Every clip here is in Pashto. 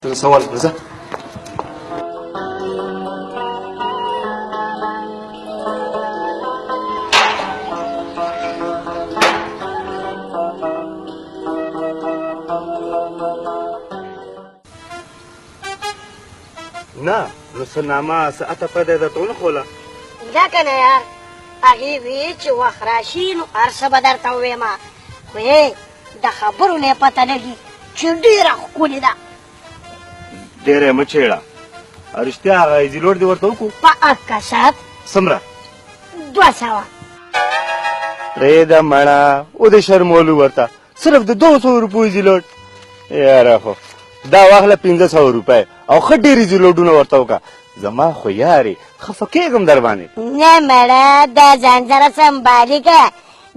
ته سوال ځه. نه نو څه نامه څه اته پده درته ونه ښوله؟ دا که نه یار، هغې ویې چې وخت راشي نو هر څه به درته ووایم، خو یې د خبرو نه یې پته لګي چې ډېره ښکلې ده. ډېره یې مه چېړه. رښتیا هغه ایزي لوډ دې ورته وکړو؟ په اکه سات. څومره؟ 200. پرېږده مړه، ودې شرمولو ورته، صرف د 200 روپو ایزي لوډ. یاره خو دا واخله 500 روپۍ او ښه ډېر ایزي لوډونه ورته وکړه. زما خو یارې خفه کېږم در باندې. نه مړه، دا ځان سره سمبالي که،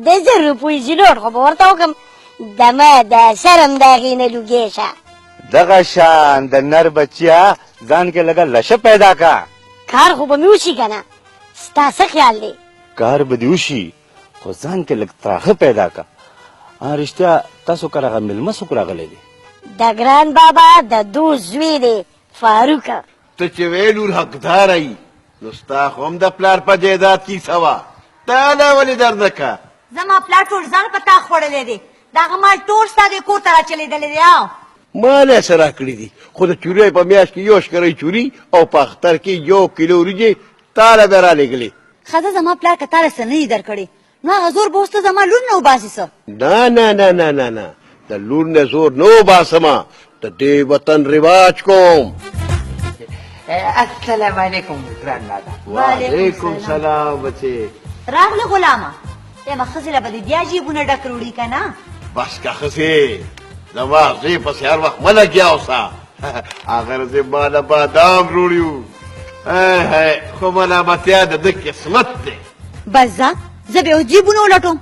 د 1000 روپو ایزي لوډ خو به ورته وکړم، د ما د سر هم د هغې نه لوګی شه. دغه شان د نر بچیا ځان کې لږه لشه پیدا کا. کار خو به مې وشي که نه، ستا څه خیال دی؟ کار به دې وشي، خو ځان کې لږ تراخه پیدا کا. رښتیا تاسو کره هغه مېلمه څوک راغلی دی؟ د ګران بابا د دوست زوی دی، فاروق. ته چې ویې لور حقداره یي، نو ستا خو هم د پلار په جایداد کې حصه وه، تا لا ولې در نه که؟ زما پلار ټول ځان په تا خوړلی دی، د هغه مال ټول ستا دې کور ته راچلېدلی دی. او مال یې څه راکړي دي، خو د چورۍ په میاشت کې یو شکرۍ چوري او په اختر کې 1 کیلو وریجې تا له به رالېږلې. ښځه زما پلار که تا له څه نه دي درکړي، نو هغه زور به اوس ته زما لور نه وباسې څه؟ نه نه نه نه نه نه، د لور نه زور نه وباسم، د دې وطن رواج کوم. السلام علیکم ګران بابا. وعلیکم سلام بچې. راغله غلامه، ما ښځې له به دې بیا جیبونه ډک راوړي که نه؟ بس که ښځې، زما زوی پسې هر وخت مه لګیا اوسه. هغه ورځې ما له بادام راوړي وو، خو ملامتیا د ده قسمت دی. بس ځه، زه به یې اوس جیبونه ولټوم.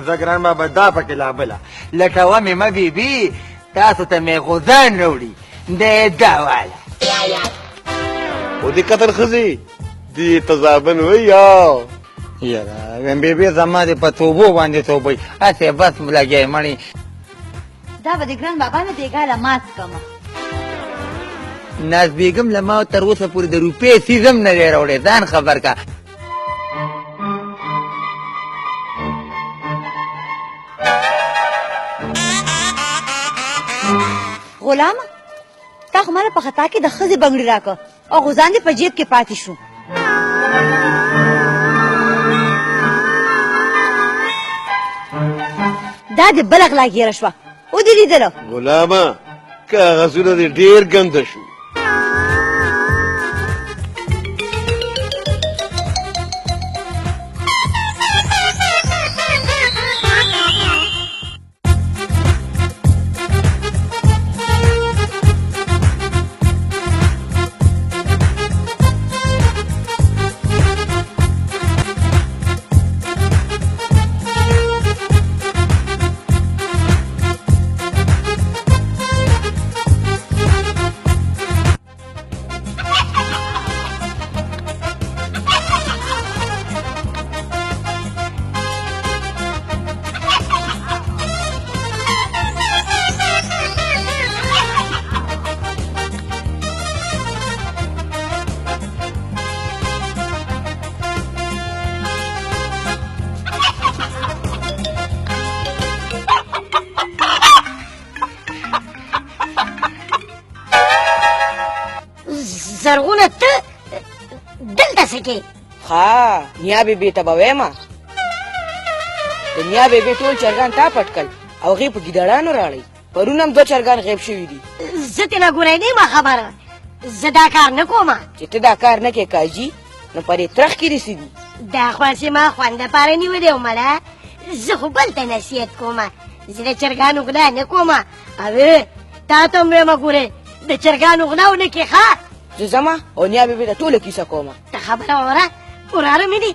زه ګران بابا دا پکې لا بله لټوه مې مه بیبي، تاسو ته مې غوزان راوړي دی دا واله. خو دې قتل ښځې دې ته زامن وایي. یاره ویم بیبي زما دې په توبو باندې توبه وي، هسې بس لګیا یې مړې. دا به د ګران بابا نه بېګا له مات کړم. ناز بیګم له ما تر اوسه پورې د روپۍ څیز هم نه دی راوړی، ځان خبر که. غلامه، تا خو ماله په خطا کې د ښځې بنګړي راکړه او غوزان دې په جیب کې پاتې شو. دا دې بله غلا ګیره شوه، ودې لیدله؟ غلامه، کاغذونه دې ډېر ګنده شو. زرغونه ته دلته څه کوې؟ ښه، نیا بیبي ته به وایم، د نیا بیبي ټول چرګان تا پټ کړل او هغې په ګیدړانو راړی. پرون هم 2 چرګان غیب شوي دي. زه ترې ګورې نه یم خبره، زه دا کار نه کوم. چې ته دا کار نه کوې کاجي، نو په دې ترخ کې دې څه دي؟ دا خو هسې ما خوند دپاره نیولی و مړه، زه خو بل ته نصیحت کوم، زه د چرګانو غلا نه کوم. او تا ته هم وایم ګورې، د چرګانو غلا ونه کړې. ښه، زه ځمه او نیا بیبي ته ټوله کیسه کومه. ته خبره واوره، وراره مې دي.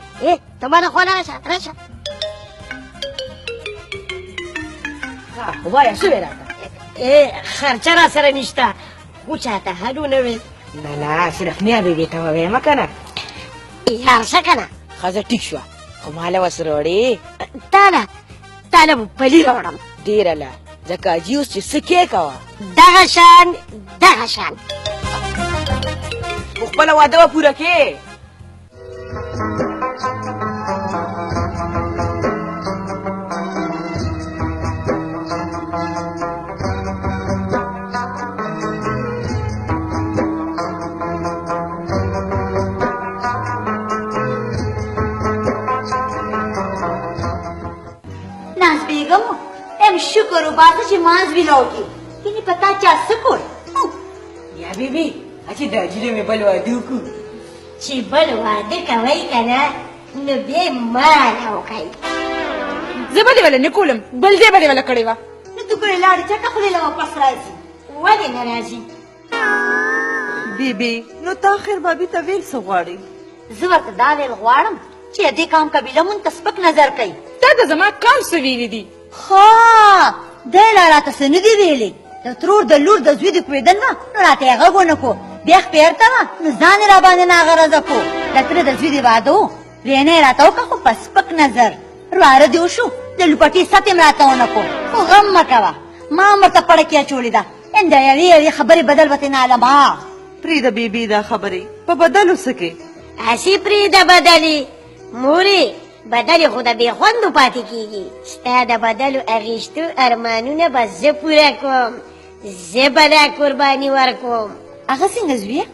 ته ما له خوا راشه راشه. وایه څه وې راته؟ خرچه را سره نشته، خو چاته هلو نه وې. نه نه، صرف نیا بیبي ته ووایم که نه؟ یار څه که نه؟ ښځه ټیک شوه، خو ما له اوس راوړې. تا له به پلي راوړم. ډېره له. ځکه حاجي اوس چې څه کې کوه دغه شان دغه شان خو خپله واده به پوره کې. ناز بیګم ام شکر وباسه چې ماز ویلاو کې کینې په تا چا څه کول؟ یا بیبي هسې د حاجي له مې بل واده وکړو. چې بل واده کوئ که نه نو بیا ماله وکئ. زه به دې وله نه کولم، بل ځای به دې وله کړې وه. نو ته ګورې لاړې چکه خولې له واپس راځي. ولې نه راځي؟ بیبي نو تا خیر بابي ته ویل څه غواړې؟ زه ورته دا ویل غواړم چې د دې قام قبیله مونږ ته سپک نظر کوي. تا ته زما قام څه ویلي دي؟ ښه دی لا راته څه نه دي ویلي. د ترور د لور د زوی د کوېدل وه نو راته یې غږ ونه کړو، بیا خپېرته وه نو ځان یې راباندې ناغرضه کړو. د تره د زوی د واده و، وینا یې راته وکړه خو په سپک نظر. رواره دې وشو، د لوپټې ست یې هم راته ونه کړو. خو غم مه کوه، ما هم ورته پړه کې اچولې ده، ان د یوې یوې خبرې بدل به ترې نه الم. پرېږده بیبي دا خبرې، په بدلو څه کې؟ هسې پرېږده بدلې مورې، بدلې خو د بې خوندو پاتې کېږي. ستا د بدلو اخیستو ارمانونه به زه پوره کوم، زه به دا قرباني ورکوم. هغه څنګه زویه؟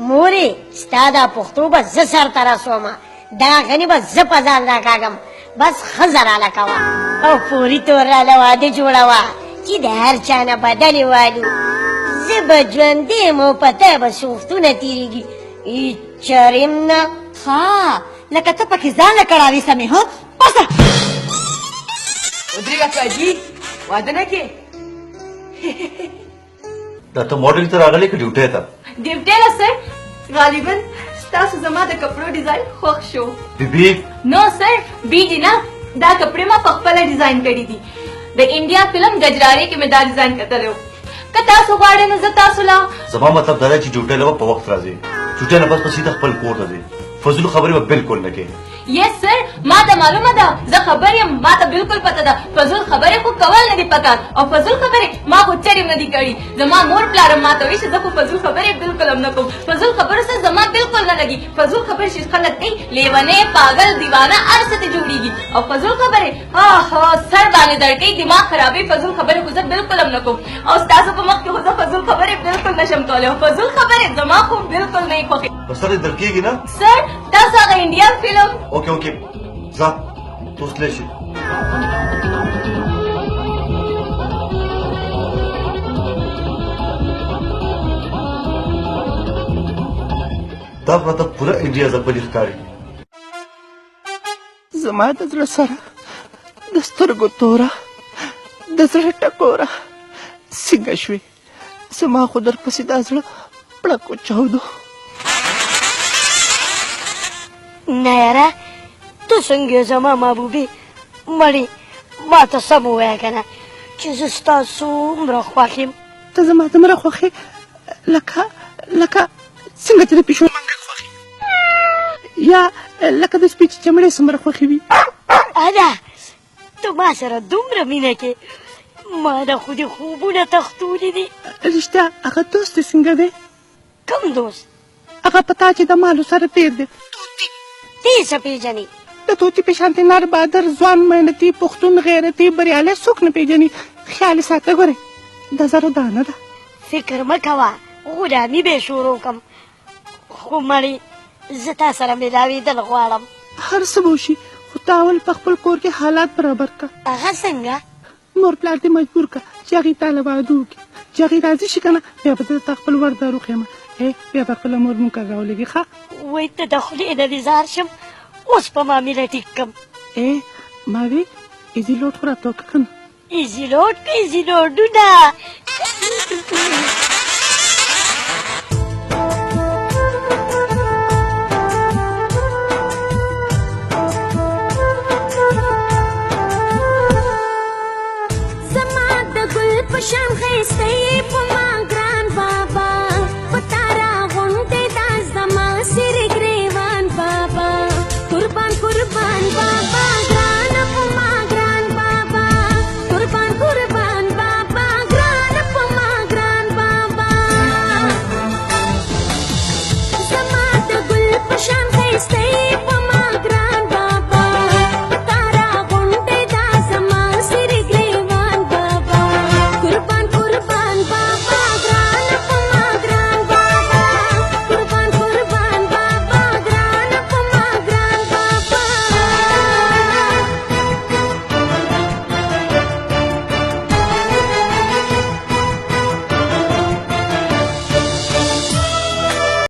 مورې ستا دا پښتو به زه سرته رسومه، دا غني به زه په ځان راکاږم. بس ښځه راله کوه او پوري تور راله واده جوړوه چې د هر چا نه بدلې والو. زه به ژوندی یم او په تا به سوختونه تېرېږي، هېڅ چرې هم نه. ښه لکه ته پکې ځان له کړاوې سمې. ها پسه ودرېږه حاجي، واده نه کې؟ دا ته ماډل ته راغلې که ډیوټۍ ته؟ ډیوټۍ له سر. غالبا ستاسو زما د کپړو ډیزاین خوښ شو. بیبي نو سر بی جی نه، دا کپړې ما په خپله ډیزاین کړي دي. د انډیا فلم ګجرارې کې مې دا ډیزاین کتلی و. که تاسو غواړئ نو زه تاسو له زما مطلب دا دی چې ډیوټۍ له به په وخت راځې، ډیوټۍ نه بس په سیده خپل کور ته ځې، فضول خبرې به بالکل نه کوې. یس سر، ما ته معلومه ده، زه خبر یم، ما ته بالکل پته ده. فضول خبرې خو کول نه دي پکار، او فضول خبرې ما خو چېرې هم نه دي کړي. زما مور پلار هم ما ته وایي چې زه خو فضول خبرې بالکل هم نه کوم. فضول خبرو سره زما بالکل نه لګي. فضول خبرې چې خلک کوي لیونی، پاګل، دیوانه، هر څه ته جوړېږي. او فضول خبرې ها ها سر باندې درکوي، دماغ خرابوي. فضول خبرې خو زه بالکل هم نه کوم، او ستاسو په مخ کې خو زه فضول خبرې بالکل نه شم کولی. او فضول خبرې زما خو بالکل نه خوښېږي. په سر دې درکېږي نه؟ سر تاسو هغه انډیا فلم اوکې اوکې ځه ته اوس تللی شې. دا خو راته پوره انډیا ځپلې ښکاري. زما د زړه سره د سترګو توره د زړه ټکوره څنګه شوې؟ زما خو درپسې دا زړه پړک وچاودو. نه یاره ته څنګه یې زما محبوبې؟ مړې ما ته سم ووایه که نه چې زه ستا څومره خوښ یم. ته زما دومره خوښ یې لکه لکه څنګه چې د پیشو منګک خوښ یا لکه د سپي چې چمړې څومره خوښې وي. اده ته ما سره دومره مینه کې، ما نه خو دې خوبونه تښتولي دي. رښتیا هغه دوست دې څنګه دی؟ کوم دوست؟ هغه په تا چې د مالو سره تېر دی. ته یې څه پېژنې؟ د طوطي په شانتې نر، بادر، ځوان، محنتي، پښتون، غیرتي، بریالی څوک نه پېژني. خیال یې ساته ګورې د زرو دانه ده. فکر مه کوه، غلامي به یې شروع کړم. خو مړې زه تا سره ملاوېدل غواړم. هر څه به وشي، خو تا اول په خپل کور کې حالات برابر کړه. هغه څنګه؟ مور پلار دې مجبور کړه چې هغې تا له واده وکړي، چې هغې راضي شي که نه بیا به زه تا خپل ور در وښیم. بیا به خپله مور مونږ کره راولېږي. ښه وایي ته د خولې نه دې ځار شم، اوس په معامله ټیک کم. ما وی ایزي لوډ خو راته وکړه که نه؟ ایزي لوډ که ایزي لوډونه.